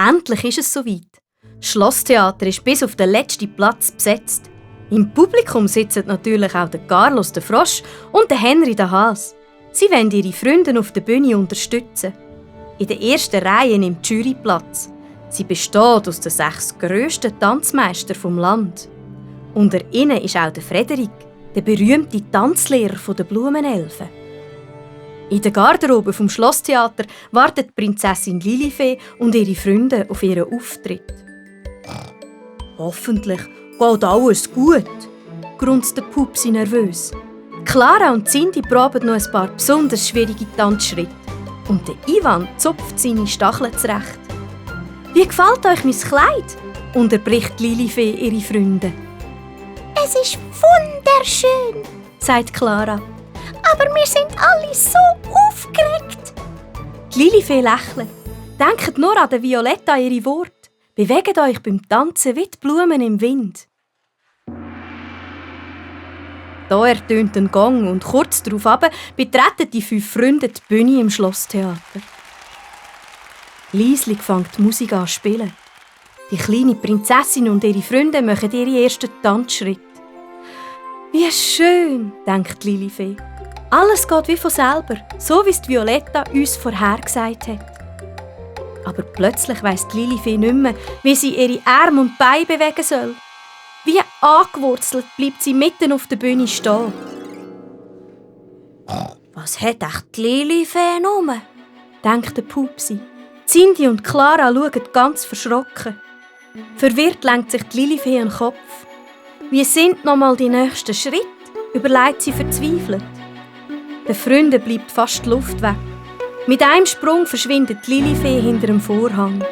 Endlich ist es soweit. Das Schlosstheater ist bis auf den letzten Platz besetzt. Im Publikum sitzen natürlich auch der Carlos der Frosch und der Henry der Hase. Sie wollen ihre Freunde auf der Bühne unterstützen. In der ersten Reihe nimmt die Jury Platz. Sie besteht aus den 6 grössten Tanzmeistern vom Land. Unter ihnen ist auch der Frederik, der berühmte Tanzlehrer der Blumenelfen. In der Garderobe vom Schlosstheater wartet Prinzessin Lilifee und ihre Freunde auf ihren Auftritt. «Hoffentlich geht alles gut», grunzt der Pupsi nervös. Clara und Cindy proben noch ein paar besonders schwierige Tanzschritte. Und der Ivan zupft seine Stacheln zurecht. «Wie gefällt euch mein Kleid?» unterbricht Lilifee ihre Freunde. «Es ist wunderschön», sagt Clara. «Aber wir sind alle so aufgeregt.» Die Lilifee lächelt. Denkt nur an den Violetta ihre Worte. Bewegt euch beim Tanzen wie die Blumen im Wind. Da ertönt ein Gong und kurz darauf betreten die 5 Freunde die Bühne im Schlosstheater. Leislich fängt die Musik an zu spielen. Die kleine Prinzessin und ihre Freunde machen ihre ersten Tanzschritte. «Wie schön», denkt Lilifee. «Alles geht wie von selber, so wie es die Violetta uns vorhergesagt hat.» Aber plötzlich weiss Lilifee nicht mehr, wie sie ihre Arme und Beine bewegen soll. Wie angewurzelt bleibt sie mitten auf der Bühne stehen. «Was hat echt die Lilifee genommen?» denkt der Pupsi. Cindy und Clara schauen ganz verschrocken. Verwirrt lenkt sich die Lilifee an den Kopf. «Wie sind nochmal die nächsten Schritte?» überlegt sie verzweifelt. Den Freunden bleibt fast die Luft weg. Mit einem Sprung verschwindet Lilifee hinter dem Vorhang.